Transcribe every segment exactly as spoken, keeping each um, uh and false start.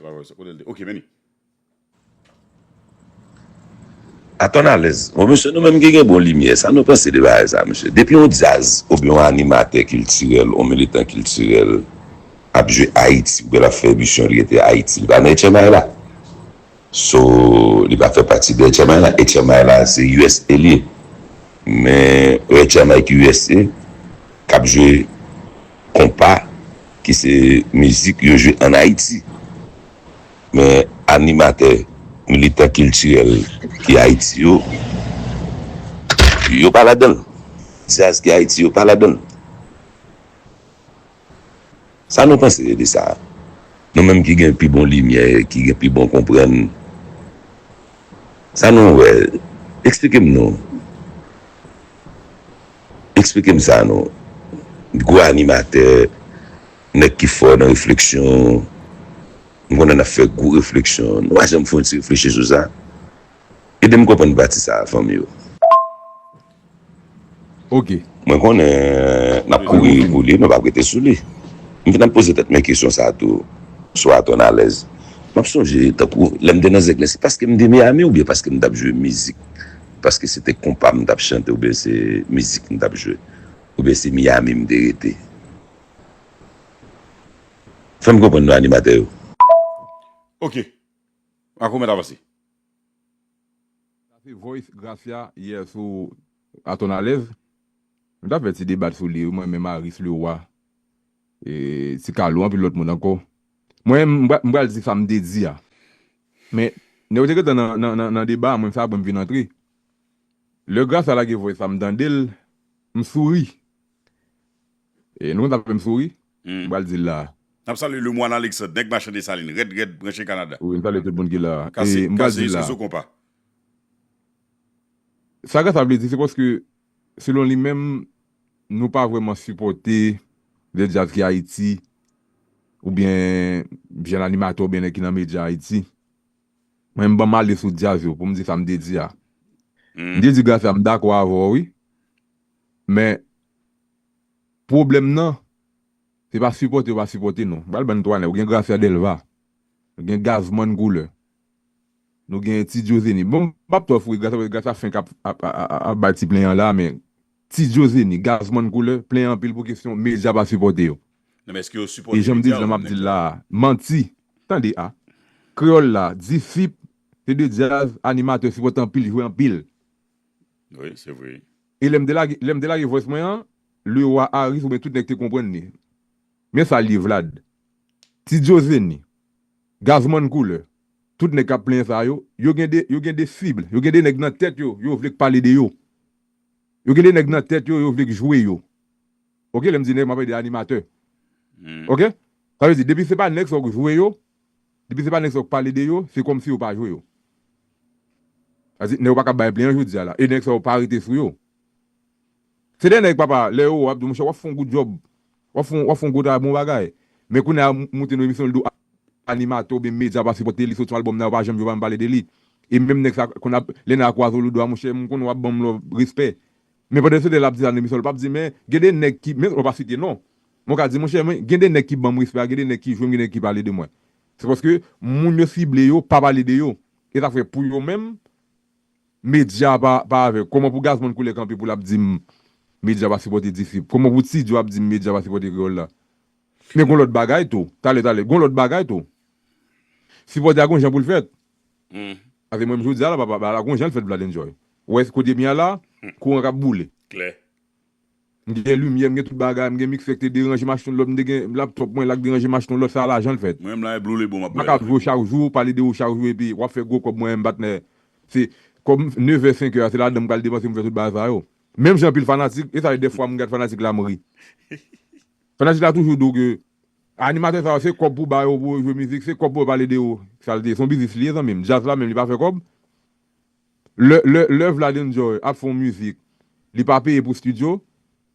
Kote l te? Ok, men li. Atò n alèz. Bon, mesye, nou menm ki gen bon limyè, sa nou panse de bagay sa, mesye? Depi yon djaz oubyen yon animatè kiltirèl, yon militan kiltirèl ap jwe Ayiti, oubyen l ap fè emisyon li rete Ayiti, li pa nan H M I la. So, li pa fè pati de H M I la. H M I la, se U S A li ye. Men H M I ki U S A, k ap jwe konpa, ki se mizik yo jwe ann Ayiti. Men animatè, militan kiltirèl ki Ayiti yo, yo pa ladan l. Djaz ki Ayiti yo pa ladan l. Sa nou panse de sa? Nou menm ki gen pi bon limyè, ki gen pi bon konprann, sa nou wè? Eksplike m non. Eksplike m sa non. Gwo animatè, nèg ki fò nan refleksyon. M konnen n ap fè gwo refleksyon. Nou pa janm fè yon ti reflechi sou sa? Ede m konprann pati sa a, fanmi yo. Ok. Mwen konnen n ap kouri pou li, nou p ap rete sou li. M fin ap poze tèt mwen kesyon sa a tou, sou Atò n alèz. M ap sonje, tankou lè m te nan Zèglè, se paske m te Miami oubyen paske m t ap jwe mizik? Paske se te konpa m t ap chante oubyen se mizik m t ap jwe? Oubyen se Miami m te rete? Fè m konprann nou, animatè yo. Ok. Ako mèt avanse. Sa se voice Gracia yè sou Atò n alèz. M ta fè ti debat sou li, mwen menm Maris Leroy, e, Ti Kalo, anpil lòt moun ankò. Mwen, m pra-, m pral di sa m te di a. Men, nèg yo te gentan nan, nan, nan, nan deba, mwen, sa apre m vin antre. Lè Gracia lage voice sa, m tande l, m souri. E, nou konn sa fè m souri? M pral di l la. N ap salye Lemoine Alexandre, nèg Machan Desalin, rèd, rèd, branche Kanada. Wi, m salye tout moun ki la. E, m pral di l la. Sa Gracia vle di, se paske, selon li menm, nou pa vrèman sipòte lè djaz ki Ayiti, oubyen jèn animatè, oubyen nèg ki nan medya Ayiti. Mwen, m ban m ale sou djaz yo, pou m di sa m te di a. M te di Gracia, m dakò avè w, wi. Men, pwoblèm nan, se pa sipòte yo pa sipòte, non. M pral ban n twa nèg. Ou gen Gracia Delva. Ou gen Gazman Koulè. Nou gen Ti Djozeni. Bon, m p ap twò foure Gracia, paske Gracia fenk ap, ap, ap, ap, ap bay ti plenyen la, men Ti Djozeni, Gazman Koulè, plenyen anpil pou kesyon medya pa sipòte yo. Non, men èske yo sipòte medya yo menm? E jan m di l la, m ap di l la a. Manti. Tande a. Kreyòl la, Disip, se de djaz, animatè, sipòte anpil, jwe anpil. Wi, se vre. E lè m te lage, lè m te lage voice mwen an, Leroy Harris oubyen tout nèg te konprann li. Men sa l ye, Vlad. Ti Djozeni, Gazman Koulè, tout nèg k ap plenyen sa yo, yo gen de, yo gen de sib, yo gen de nèg nan tèt yo, yo vle k pale de yo. Yo gen de nèg nan tèt yo, yo vle k jwe yo. Ok, lè m di nèg, m ap pale de animatè. Ok? Sa vle di, depi se pa nèg sa w k jwe yo, depi se pa nèg sa w k pale de yo, se kòmsi yo pa jwe yo. Sa vle di, nèg yo pa ka bay plenyen jodi a la. E nèg sa yo pa rete sou yo. Se de nèg, papa, lè yo wè w ap di, monchè, w ap fè yon good job. W ap fè yon, w ap fè yon gwo travay, bon bagay. Men kounye a, m-, moute nan emisyon, l di w animatè oubyen medya pa sipòte li, soti yon albòm nan, yo pa janm, yo pa janm pale de li. E menm nèg sa, kounye a, lè nèg la kwaze w, l di w, a, monchè, m konnen w ap ban m love, respè. Men pandan se tan l ap di sa nan emisyon, l p ap di, men gen de nèg ki, men w pa site non. Men w ka di, monchè, men gen de nèg ki ban m respè a, gen de nèg ki jwe m, gen de nèg ki pale de mwen. Se paske moun yo sible yo pa pale de yo. E sa fè pou yo menm, medya pa, pa avè. Kòman pou Gazman Koulè kanpe pou l ap di m medya pa sipòte Disip? Kòman pou Ti Djo ap di m medya pa sipòte kreyòl la? Men gon lòt bagay tou. Talè, talè. Gon lòt bagay tou. Sipòte a gon jan pou l fèt. Paske mwen menm jodi a la, papa, bagay la gon jan l fèt, Vlad Enjoy. Ou wè kote m ye a la, kouran k ap boule. Klè. M gen limyè, m gen tout bagay, m gen miksè k te deranje machin lòt, m te gen laptòp mwen la k deranje machin lòt, sa lajan l fèt. Mwen menm la, e Blue Label m ap bay la. M pa ka ap jwe w chak jou, pale de ou chak jou, epi w ap fè gwo kòb, mwen menm m pa t nan, se kòb nevè, senkè a, se ladan m pral depanse pou m fè tout bagay sa yo. Menm jan anpil fanatik, e sa fè dèfwa m gad fanatik la, m ri. Fanatik la toujou di w ke animatè sa yo, se kòb pou ba yo, pou yo jwe mizik, se kòb pou yo pale de yo. Sa l te ye, se yon biznis li ye, zanmi m. Djaz la menm, li pa fè kòb. Lè, lè, lè Vlad Enjoy ap fè yon mizik, li pa peye pou estidyo,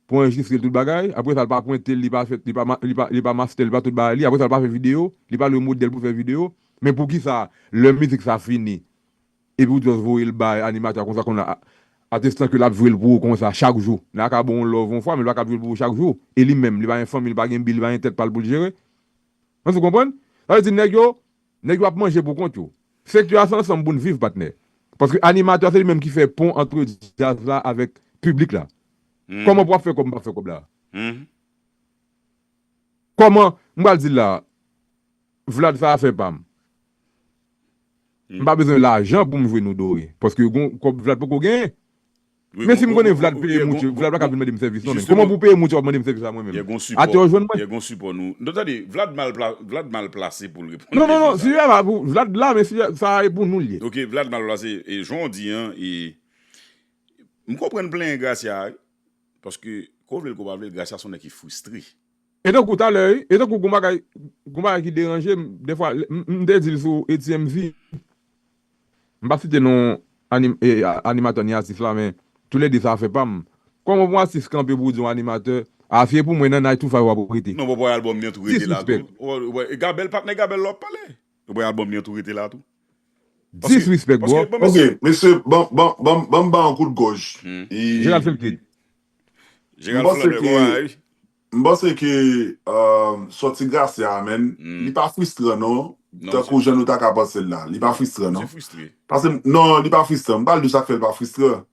pou anrejistre l, tout bagay, apre sa, l pa pwente l, li pa fè, li pa ma-, li pa, li pa master, li pa tout bagay li, apre sa, l pa fè videyo, li pa lwe modèl pou fè videyo. Men poukisa, lè mizik sa fini, epi w just voye l bay animatè a konsa, konn a, atestan ke l ap jwe l pou ou konsa chak jou? Nèg la ka ba w yon love yon fwa, men l pa ka ap jwe l pou ou chak jou. E li menm, li pa gen fanmi, li pa gen bil, li pa gen tèt pa l pou l jere. Èske w konprann? Sa vle di nèg yo, Nèg yo ap manje pou kont yo. Sektè a se ansanm pou n viv, patnè. Paske animatè a se li menm ki fè pon ant djaz la avèk piblik la. Kòman pou w ap fè kòb, m p ap fè kòb la? Kòman, m pral di l la, Vlad sa afè pa m. M pa bezwen lajan pou m jwe nou dore. Paske gon kòb Vlad poko genyen. Men si m konnen Vlad peye moun yo, Vlad pa ka vin mande m sèvis non, men kòman pou peye moun yo ap mande m sèvis a mwen menm? Atè yo jwenn mwen. Gen yon sipò nou. Non, tande, Vlad mal pla, Vlad mal plase pou l reponn. Non, non, non, sijè a pa pou Vlad la, men sijè sa e pou nou l ye. Ok, Vlad mal plase. E jan w di an, e m konprann plenyen Gracia a, wi. Paske, ko vle l, ko pa vle l, Gracia se yon nèg ki fristre. E tankou talè, wi, e tankou gon bagay, gon bagay ki deranje m, dèfwa, m, m te di l sou A T M Z, m pa site non anim, e, a- animatè ni atis la, men toulède sa afè pa m. Kòman pou atis kanpe pou di yon animatè, a se pou mwen nan night two five w ap rete? Non, bon, bon, albòm li an tou rete la tou. Disrespect. Ou wè, ou wè, e Gabel, patnè Gabel la w ap pale. Ou wè, albòm li an tou rete la tou. Disrespect, bro. Ok, mesye, ban, ban, ban, ban m ba yon kout gòj. Jeral Felkid. Jeral Flanè, bon bagay. M panse ke, euh, sòti Gracia a, menn, li pa fristran non. Tankou jan nou ta ka panse l la. Li pa fristran non. Paske, non, li pa fristran. M pral di w sa k fè l pa fristran.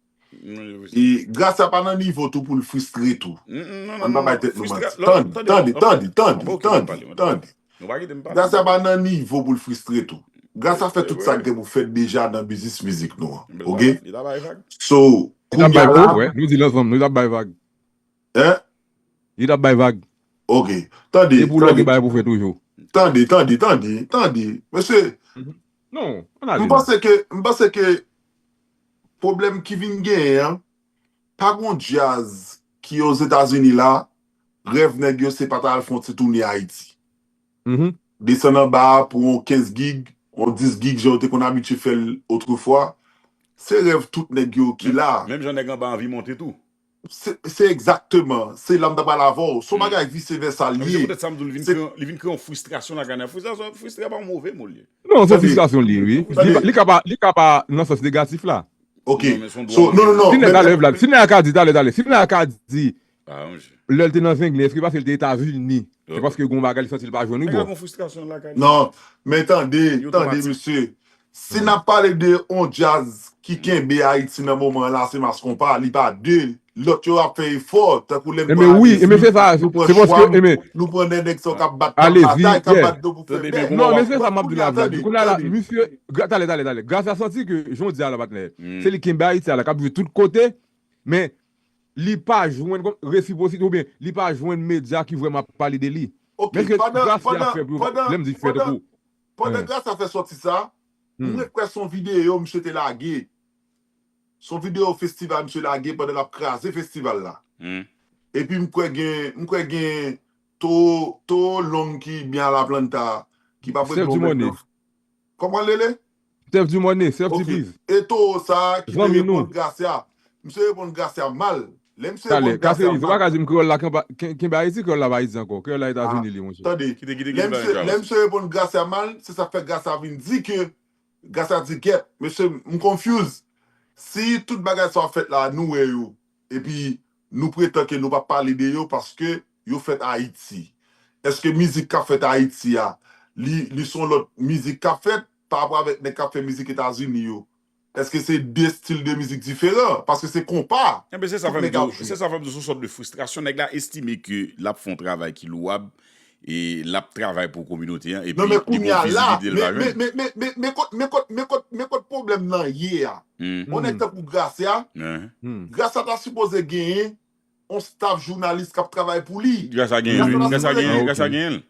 E Gracia pa nan nivo tou pou l fristre tou. Ann pa bay tèt nou manti. Tande, tande, tande, tande, tande, tande. Gracia pa nan nivo pou l fristre tou. Gracia fè tout sa k gen pou fèt deja nan biznis mizik nou an. Ok? So, kounye a la. Nou di l ansanm, nou t ap bay vag. Hein? Li t ap bay vag. Ok. Tande, tande. E pou lòt gen bagay pou fè toujou. Tande, tande, tande, tande. Mesye, non, ann ale. M panse ke, m panse ke pwoblèm ki vin genyen an, pa gon djaz ki Ozetazini la, rèv nèg yo se pa ta al fè yon ti toune Ayiti. Desann anba a pou yon kenz gig, yon dis gig, jan yo te konn abitye fè l otrefwa. Se rèv tout nèg yo ki la. Menm jan nèg anba anvi monte tou. Se, se egzakteman, se la m ta pral avè w. Se yon bagay vise vèsa l ye. Se poutèt sa m di w, li vin kreye, li vin kreye yon fristrasyon lakay nèg. Fristrasyon, fristre pa yon move mo l ye. Non, se yon fristrasyon li ye, wi. Li, li ka pa, li ka pa nan sans negatif la. Ok. So, non, non, non. Si nèg la lè Vlad, si nèg la ka di, talè, talè. Si nèg la ka di, lè l te nan Zenglen, èske paske l te Etazini? Se paske gon bagay li santi l pa jwenn wi, bro. Non, men tande, tande, mesye. Si n ap pale de on djaz ki kenbe Ayiti nan moman an la, se Mass Konpa, li pa de. Lòt yo ap fè efò, tankou lè n pran Alezi, nou pran Chwam, nou pran de nèg sa yo k ap bat, k ap batay, k ap bat do pou fè bèk. Non, men se sa m ap di la, Vlad. Kounye a la, misye, talè, talè, talè. Gracia santi ke, jan w di a la, patnè, se li k kenbe Ayiti a la, k ap jwe tout kote, men li pa jwenn resiprosite oubyen li pa jwenn medya ki vrèman ap pale de li. Men se Gracia fè pou, lè m di fè tankou. Pandan Gracia fè sòti sa, m ret kwè se yon videyo misye te lage. Se yon videyo festival misye lage pandan l ap kraze festival la. Epi m kwè gen, m kwè gen towo, towo long ki byen a la planta ki p ap ret bon menm nan. Kòman l rele? Steph Dumornay, Steph Tipiz. E towo sa a ki te reponn Gracia. Misye reponn Gracia mal. Lè misye reponn Gracia mal. Talè, Kafeyiz, ou pa ka di m kreyòl la kenbe Ayiti, kreyòl la pa Ayiti ankò. Kreyòl la Etazini li, monchè. Tande, lè misye, lè misye reponn Gracia mal, se sa k fè Gracia vin di ke Gracia di, "Gèt, mesye, m confuse. Si tout bagay sa w ap fèt la, nou wè yo, epi nou pretan ke nou p ap pale de yo paske yo fèt Ayiti. Èske mizik k ap fèt Ayiti a, li, li se yon lòt mizik k ap fèt pa rapò avèk nèg k ap fè mizik Etazini yo? Èske se de stil de mizik diferan? Paske se konpa tout nèg ap jwe." Se sa fè m di w, se yon sòt de fristrasyon. Nèg la estime ke l ap fè yon travay ki lwab, e l ap travay pou kominote an, epi li gon vizibite l pa jwenn. Men, men, men, men, men, men kot, men kot, men kot, men kot pwoblèm nan ye a? On nèg tankou Gracia, Gracia ta sipoze genyen on staff jounalis k ap travay pou li. Gracia genyen, wi. Gracia genyen, Gracia genyen l.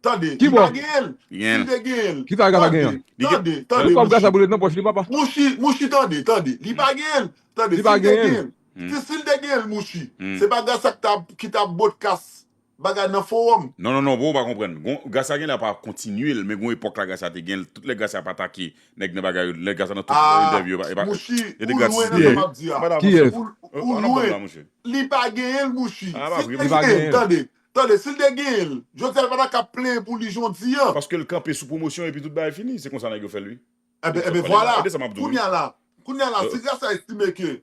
Tande, li pa genyen l. Si l te genyen l. Ki sa Gracia genyen? Tande, tande, tande, Mouchi. Mouchi, tande, tande. Li pa genyen l. Tande, si l te genyen l. Si, si l te genyen l, Mouchi, se pa Gracia ki t ap, ki t ap broadcast bagay nan fowòm. Non, non, non, bro, ou pa konprann. Gon, Gracia genlè pa kontinye l, men gon epòk la Gracia te gen l. Tout lè Gracia ap atake nèg nan bagay yo, lè Gracia nan tout entèvyou yo, e pa, e pa, Mouchi, e te ou lwen nan sa m ap di a. Kiyès? Ou, ou lwen. Li pa genyen l, Mouchi. Si l te genyen l, tande, tande, si l te genyen l, jodi a l pa ta ka plenyen pou li jan w di an. Paske l kanpe sou pwomosyon epi tout bagay fini. Se konsa nèg yo fè l, wi. Enben, enben, vwala. Kounye a la, kounye a la, si Gracia estime ke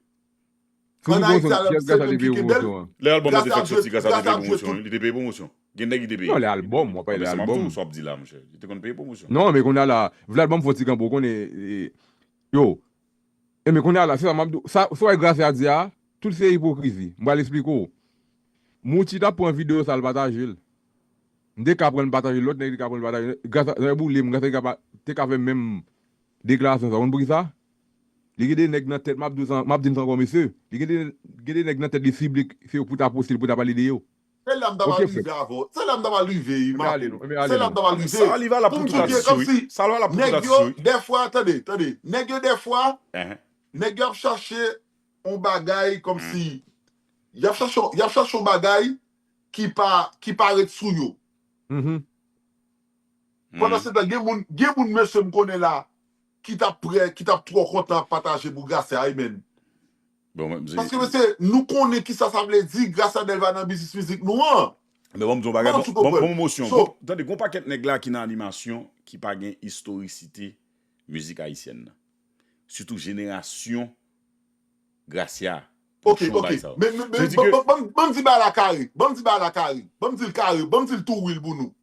Ann Ayiti a, se li menm ki kenbe l. Lè albòm nan te fèk soti, Gracia te peye pwomosyon, wi. Li te peye pwomosyon. Gen nèg ki te peye. Non, lè albòm, w ap pale lè albòm. Sa w ap di la, monchè. Li te konn peye pwomosyon. Non, men kounye a la, vle albòm fò ti kanpo, konnen. Yo. E men kounye a la, se sa m ap di. Sa w wè Gracia di a, tout se ipokrizi. M pral eksplike w. Mouti t ap pran videyo sa l pataje l. M te ka pran l pataje l, lòt nèg te ka pran l pataje l. Gracia te boule m, Gracia te ka pa- te ka fè menm deklarasyon sa. Konn poukisa? Li gen de nèg nan tèt, m ap di w sa, m ap di n sa ankò, mesye. Li gen de, gen de nèg nan tèt li sible, se yo pou ta poste l, pou ta pale de yo. Se la m ta va rive avè w. Se la m ta va rive, Marco. Se la m ta va rive. Sa li va la pou tout atis yo, wi. Sa li va la pou tout atis yo, wi. Nèg yo, dèfwa, tande, tande. Nèg yo, dèfwa, nèg yo ap chache yon bagay kòmsi. Y ap chache, y ap chache yon bagay ki pa, ki pa ret sou yo. Pandan se tan, gen moun, gen moun mesye m konnen la, ki t ap prè, ki t ap twò kontan ap pataje pou Gracia, amen. Paske mesye, nou konnen kisa sa vle di, Gracia Delva nan biznis mizik nou an. Men bon, m di yon bagay, bon, bon, bon, bon, tande, gon pakèt nèg la ki nan animasyon, ki pa gen istorisite mizik ayisyèn nan. Sitou jenerasyon Gracia. Ok, ok. Men, men, men, ban m di bagay la kare. Ban m di bagay la kare. Ban m di l kare. Ban m di l tou real pou nou.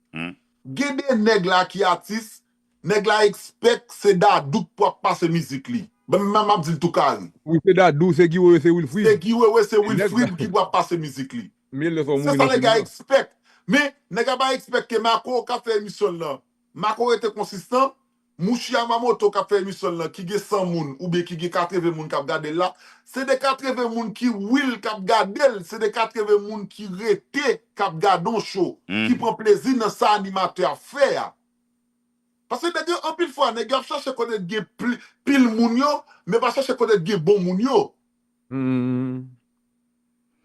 Gen de nèg la ki atis, nèg la expect se Dadou k pou ap pase mizik li. Ban m, m ap di l tou kare. Wi, se Dadou, se Guy Wewe, se Wilfrid. Se Guy Wewe, se Wilfrid ki pou ap pase mizik li. Se sa nèg la expect. Men, nèg la pa expect ke Marco k ap fè emisyon l lan. Marco rete konsistan. Mouchi Yamamoto k ap fè emisyon l lan, ki gen san moun oubyen ki gen katreven moun k ap gade l la, se de katreven moun ki real k ap gade l, se de katreven moun ki rete k ap gade yon show, ki pran plezi nan sa animatè ap fè a. Paske nèg yo, anpil fwa, nèg yo ap chache kote gen pil moun yo, men pa chache kote gen bon moun yo.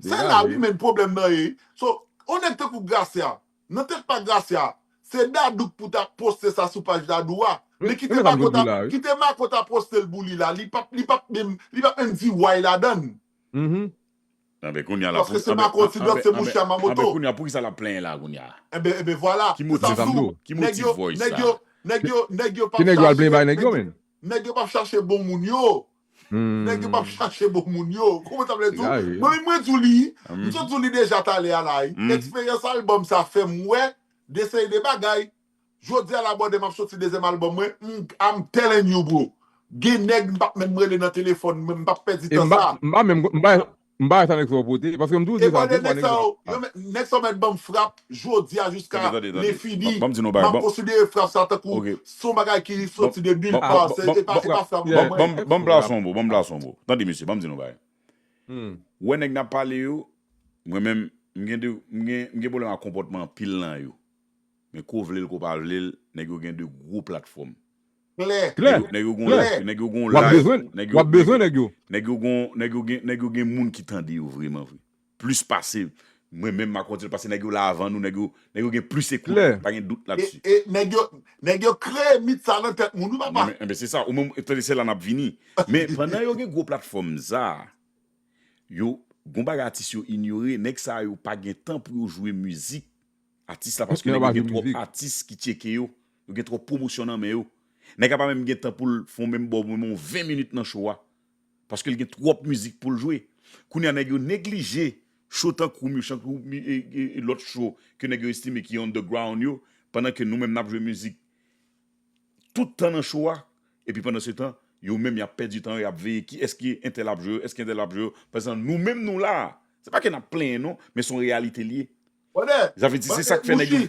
Se la wi men pwoblèm nan ye. So, yon nèg tankou Gracia, nan tèt pa Gracia, se Dadou k pou ta poste sa sou paj Dadou a. Men kite Marco ta, kite Marco ta poste l pou li la. Li p ap, li p ap menm, li p ap menm di way ladan l. Anben kounye a la. Paske se Marco ti dòt, se Mouchi Yamamoto. Anben kounye a, poukisa l ap plenyen la kounye a? Enben, enben vwala. Ki motiv, ki motiv voice sa? Nèg yo, nèg yo, nèg yo p ap chache. Ki nèg yo al plenyen bay nèg yo, men. Nèg yo p ap chache bon moun yo. Nèg yo p ap chache bon moun yo. Kòman sa vle di w? Mwen menm mwen di w li. M sot di w li deja talè a la. Eksperyans albòm sa fè m wè de seri de bagay. Jodi a la brother, m ap soti dezyèm albòm mwen. I'm telling you bro. Gen nèg m p ap menm rele nan telefòn, mwen m p ap pèdi tan sa. M pa menm, m pa M pa wè sa nèg sa yo pote, paske m toujou di sa, defwa nèg sa yo. Nèg sa yo mèt ban m frap jodi a jiska lenfini. M ap konsidere frap sa tankou se yon bagay ki soti de nulle part, se pa, se pa frap mwen. Ban m plas yon mo, ban m plas yon mo. Tande mesye, ban m di nou bagay. Ou wè nèg n ap pale yo, mwen menm, m gen de, m gen, m gen pwoblèm ak konpòtman anpil nan yo. Men ko vle l, ko pa vle l, nèg yo gen de gwo platfòm. Klè. Klè. Nèg yo gon live, nèg yo gon live. W ap bezwen nèg yo. W ap bezwen nèg yo. Nèg yo gon, nèg yo gen, nèg yo gen moun ki tande yo vreman vre. Plis pase mwen menm m a kontinye pase nèg yo la avan nou, nèg yo, nèg yo gen plis ekout. Klè. Pa gen dout ladsi. E, e nèg yo, nèg yo kreye mit sa nan tèt moun wi papa. Enben se sa, ou menm, tande se la n ap vini. Men pandan yo gen gwo platfòm sa, yo, gon bagay atis yo inyore, nèg sa yo pa gen tan pou yo jwe mizik. Atis la, paske nèg yo gen twòp atis ki tcheke yo. Yo gen twòp pwomosyon nan men yo. Nèg la pa menm gen tan pou l fè yon menm bò, menm yon ven minit nan show a. Paske l gen twòp mizik pou l jwe. Kounye a nèg yo neglije show tankou Michan, tankou lòt show ke nèg yo estime ki underground yo, pandan ke nou menm n ap jwe mizik tout tan nan show a, epi pandan se tan, yo menm y ap pèdi tan yo, y ap veye ki èske entèl ap jwe yo, èske entèl ap jwe yo. Pa egzanp, nou menm nou la, se pa ke n ap plenyen non, men se yon reyalite l ye. Sa vle di se sa k fè nèg yo.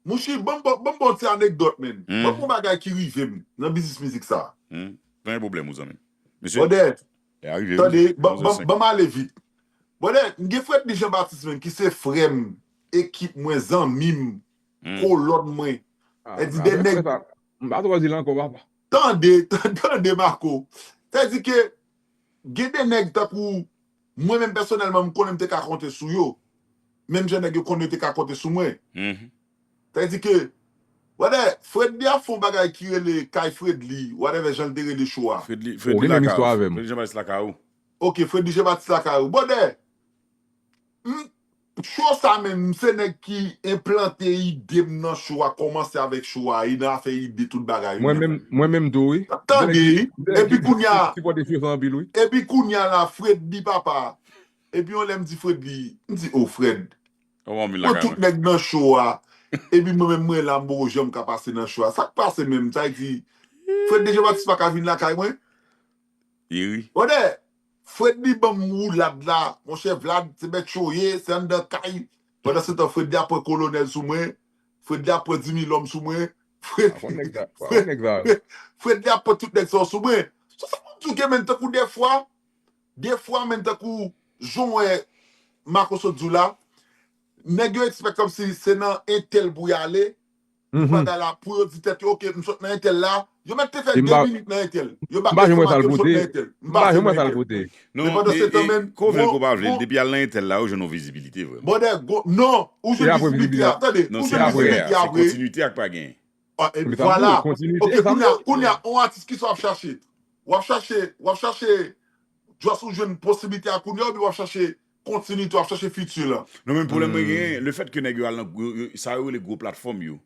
Mouchi, ban m ba w yon ti anekdòt, man. Ban m yon bagay ki rive m nan biznis mizik sa. Pa gen pwoblèm, zanmi m. Mesye, tande, ban m ale vit. Brother, m gen Fredly Jean Baptiste, man, ki se frè m, ekip mwen, zanmi m, kolòn mwen. Sa di de nèg. M pa twò di l ankò, papa. Tande, tande, Marco. Sa di ke gen de nèg tankou mwen menm pèsonèlman, m konnen m te ka konte sou yo. Menm jan nèg yo konnen yo te ka konte sou mwen. Sa di ke, brother, Fredly ap fè yon bagay ki rele Kay Fredly, whatever jan l te rele show a. Fredly, Fredly lakay ou. Fredly Jean Baptiste lakay ou. Ok, Fredly Jean Baptiste lakay ou. Brother, m, show sa menm, m se nèg ki enplante ide m nan show a, kòmanse avèk show a, e nan afè ide tout bagay. Mwen menm, mwen menm tou, wi. Tande, epi kounye a, epi kounye a la, Fredly papa, epi yon lè m di Fredly, m di, oh, Fred, Pran tout nèg nan show a. Epi mwen menm mwen la, m poko janm ka pase nan show a. Sa k pase menm? Sa vle di, Freddy Jean Baptiste pa ka vin lakay mwen? Brother, Freddy ban m woulad la. Monchè, Vlad, se mèt show ye, se anndan kay. Pandan se tan, Freddy ap pran kolonèl sou mwen. Freddy ap pran di mil lòm sou mwen. Freddy ap pran tout nèg sa yo sou mwen. Se sa pou m di w ke menm tankou defwa, defwa menm tankou jan w wè Marco sot di w la, nèg yo expect kòmsi se nan entèl pou y ale, pou bagay la, pou yo di tèt yo, "Ok, m sot nan entèl la." Yo mèt te fè de minit nan entèl. Yo pa gen fòmasyon, yo sot nan entèl. M pa janm wè sa l pote. Men pandan se tan menm, ko vle l ko pa vle l, depi al nan entèl la, ou jwenn yon vizibilite vrèman. Brother, non, ou jwenn vizibilite a, tande, ou jwenn vizibilite a vre. Kontinite ak pa genyen. Vwala. Ok, kounye a, kounye a, yon atis ki sa w ap chache? W ap chache, w ap chache, just ou jwenn posiblite a kounye a, oubyen w ap chache kontinite, w ap chache fiti la? Non, men pwoblèm mwen genyen, le fèt ke nèg yo al nan, sa yo rele gwo platfòm yo.